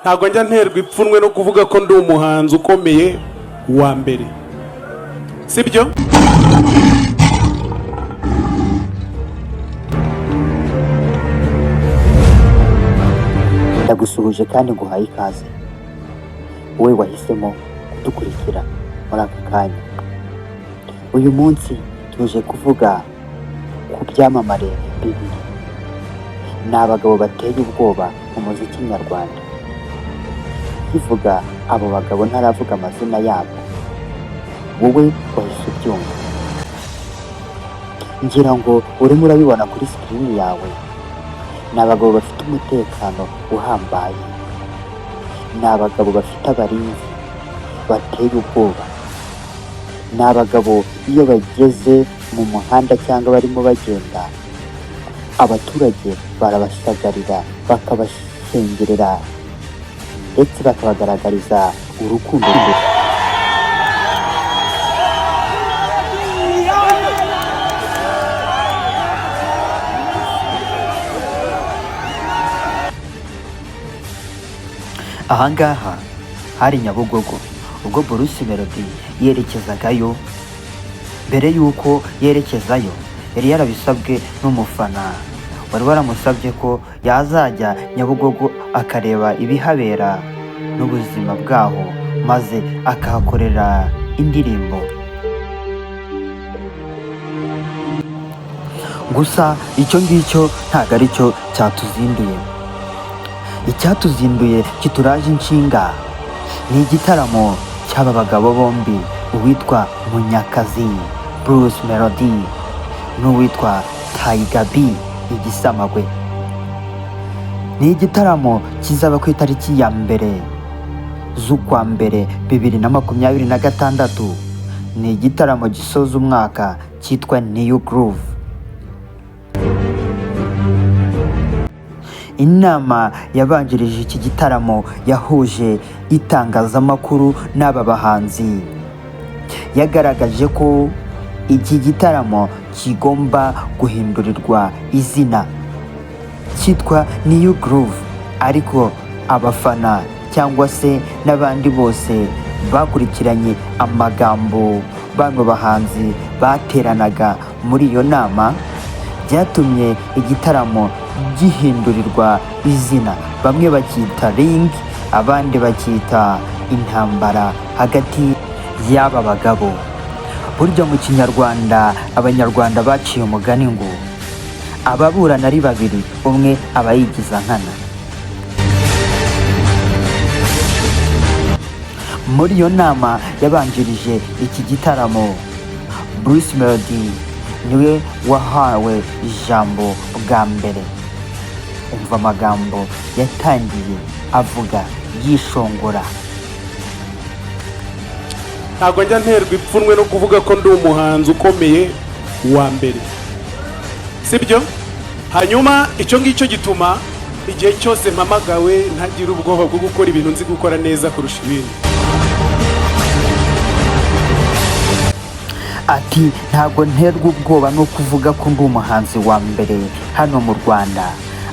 Ntabwo njya nterwa ipfunwe no kuvuga ko ndi umuhanzi ukomeye wa mbere, sibyo? Ndagusuhuje kandi nguhaye ikaze, wowe wahisemo kudukurikira muri aka kanya. Uyu munsi tuje kuvuga ku byamamare bibiri, ni abagabo bateye ubwoba mu muziki nyarwanda. Nkivuga abo bagabo ntaravuga amazina yabo, wowe wahise ubyumva. Ngira ngo urimo urabibona kuri screen yawe. Ni abagabo bafite umutekano uhambaye, ni abagabo bafite abarinzi bateye ubwoba, ni abagabo iyo bageze mu muhanda cyangwa barimo bagenda, abaturage barabasagarira, bakabashengerera, ndetse bakabagaragariza urukundo. Ahangaha hari Nyabugogo ubwo Bruce Melody yerekezagayo. Mbere y'uko yerekezayo, yari yarabisabwe n'umufana wari waramusabye ko yazajya Nyabugogo akareba ibihabera n'ubuzima bwaho, maze akahakorera indirimbo. Gusa icyo ngicyo ntabwo ari cyo cyatuzinduye. Icyatuzinduye kituraje inshinga ni igitaramo cy'aba bagabo bombi, uwitwa Munyakazi Bruce Melody n'uwitwa Tiger B Igisamagwe. Ni igitaramo kizaba ku itariki ya 1 z'ukwa mbere 2026. Ni igitaramo gisoza umwaka cyitwa New Groove. Inama yabanjirije iki gitaramo yahuje itangazamakuru n'aba bahanzi yagaragaje ko iki gitaramo kigomba guhindurirwa izina, cyitwa New Groove, ariko abafana cyangwa se n'abandi bose bakurikiranye amagambo bano bahanzi bateranaga muri iyo nama, byatumye igitaramo gihindurirwa izina, bamwe bakita ring, abandi bakita intambara hagati y'aba bagabo. Burya mu Kinyarwanda, Abanyarwanda baciye umugani ngo ababurana ari babiri, umwe aba yigiza nkana. Muri iyo nama yabanjirije iki gitaramo, Bruce Melody niwe wahawe ijambo bwa mbere. Umva amagambo yatangiye avuga yishongora. Ntabwo njya nterwa ipfunwe no kuvuga ko ndi umuhanzi ukomeye wa mbere, sibyo? Hanyuma icyo ngicyo gituma igihe cyose mpamagawe ntagira ubwoba bwo gukora ibintu nzi gukora neza kurusha ibindi. Ati: "Ntabwo nterwa ubwoba no kuvuga ko ndi umuhanzi wa mbere hano mu Rwanda."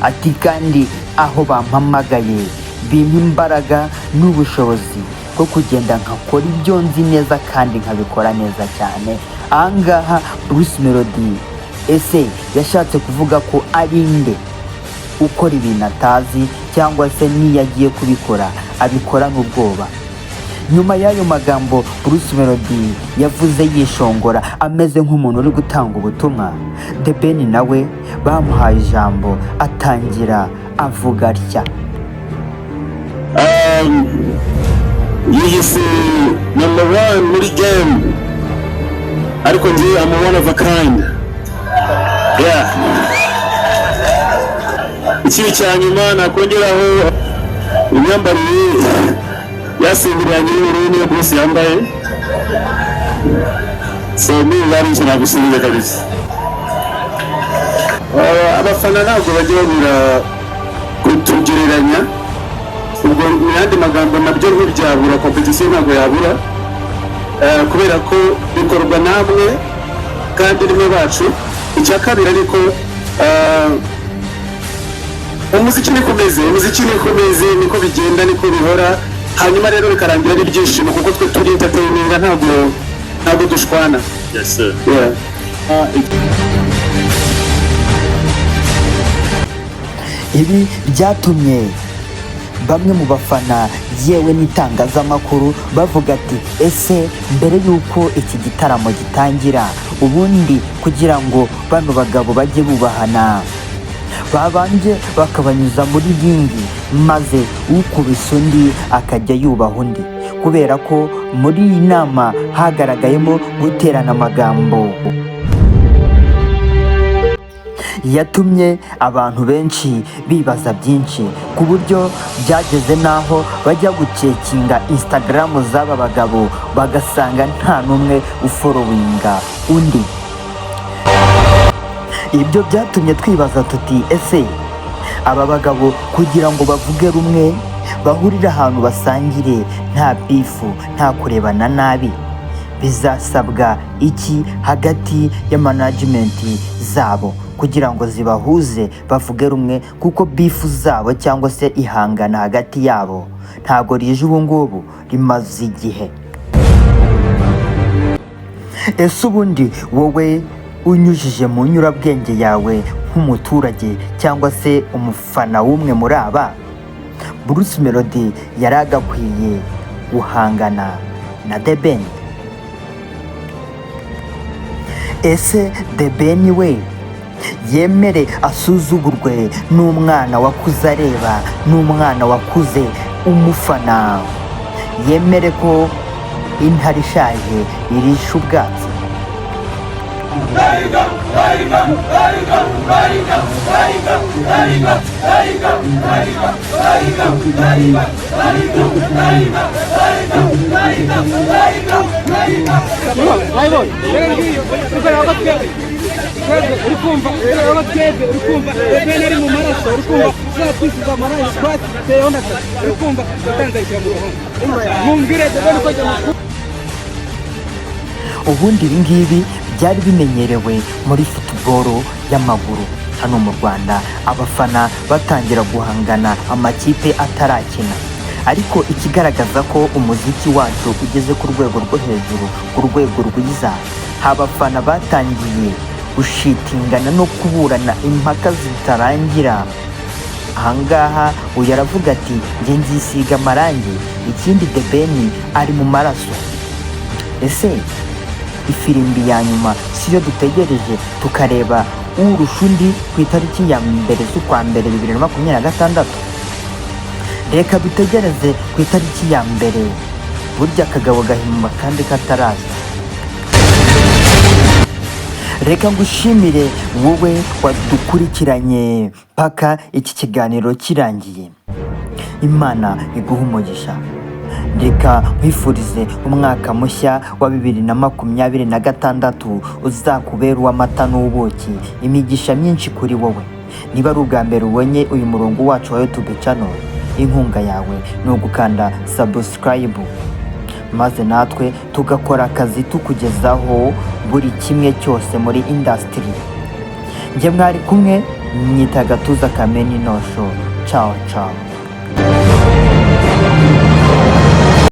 Ati: "Kandi aho bampamagaye bimpa imbaraga n'ubushobozi bwo kugenda nkakora ibyo nzi neza kandi nkabikora neza cyane." Ahangaha Bruce Melody ese yashatse kuvuga ko ari nde ukora ibintu atazi, cyangwa se n'iyo agiye kubikora abikorana ubwoba? Nyuma y'ayo magambo Bruce Melody yavuze yishongora ameze nk'umuntu uri gutanga ubutumwa, The Ben nawe bamuhaye ijambo, atangira avuga atya: Yiyise number one muri game, ariko njye I'm one of a kind, yeah. Ikindi cya nyuma nakongeraho, imyambarire yasimburanye y'ubururu niyo Bruce yambaye, so niba ari icyo nagusubiza kabisa. Abafana ntabwo bajya babura kutugereranya. Ubwo mu yandi magambo, nabyo ntibyabura, competition ntabwo yabura, kubera ko bikorwa namwe kandi nimwe bacu. Icya kabiri ariko, Umuziki niko umeze, umuziki niko umeze, niko bigenda, niko bihora. Hanyuma rero bikarangira ari ibyishimo, kuko twe turi entertaininga, ntabwo dushwana. Yes, sir. Yeah. Ibi byatumye bamwe mu bafana, yewe n'itangazamakuru, bavuga ati: "Ese mbere y'uko iki gitaramo gitangira, ubundi kugira ngo bano bagabo bajye bubahana, babanje bakabanyuza muri ring, maze ukubise undi akajya yubaha undi?" Kubera ko muri iyi nama hagaragayemo guterana amagambo yatumye abantu benshi bibaza byinshi, ku buryo byageze n'aho bajya gucheckinga Instagram z'aba bagabo, bagasanga nta n'umwe ufollowinga undi. Ibyo byatumye twibaza tuti: "Ese aba bagabo kugira ngo bavuge rumwe, bahurire ahantu basangire nta beef, nta kurebana nabi, bizasabwa iki hagati ya management zabo kugira ngo zibahuze bavuge rumwe?" Kuko beef zabo cyangwa se ihangana hagati yabo ntabwo rije ubu ngubu, rimaze igihe. Ese ubundi wowe, unyujije mu nyurabwenge yawe nk'umuturage cyangwa se umufana w'umwe muri aba, Bruce Melody yari agakwiye guhangana na The Ben? Ese The Ben we yemere asuzugurwe n'umwana wakuze areba, n'umwana wakuze umufana, yemere ko intare ishaje irisha ubwatsi? Uri kumva twebwe, uri kumva bene ari mu maraso, uri kumva twisize amaraso, twateyeho na uri kumva yatanze mu gahunda, mwumvire dore uko ajya. Ubundi ibi ngibi byari bimenyerewe muri football y'amaguru hano mu Rwanda, abafana batangira guhangana amakipe atarakina. Ariko ikigaragaza ko umuziki wacu ugeze ku rwego rwo hejuru, ku rwego rwiza, abafana batangiye gushitingana no kuburana impaka zitarangira. Ahangaha uyu aravuga ati: "Njye nzisiga amarangi, ikindi The Ben ari mu maraso." Ese ifirimbi ya nyuma siyo dutegereje, tukareba urusha undi ku itariki ya 1 z'ukwa mbere 2026? Reka dutegereze ku itariki ya 1. Burya akagabo gahimba kandi kataraza. Reka ngushimire wowe wadukurikiranye paka iki kiganiro kirangiye. Imana iguha umugisha. Reka nkwifurize umwaka mushya wa 2026 uzakubera uw'amata n'ubuki, imigisha myinshi kuri wowe. Niba ari ubwa mbere ubonye uyu murongo wacu wa YouTube channel, inkunga yawe ni ugukanda subscribe, maze natwe tugakora akazi tukugezaho buri kimwe cyose muri industry. Njye mwari kumwe nyita Gatuza Kameni Nosho. Ciao ciao.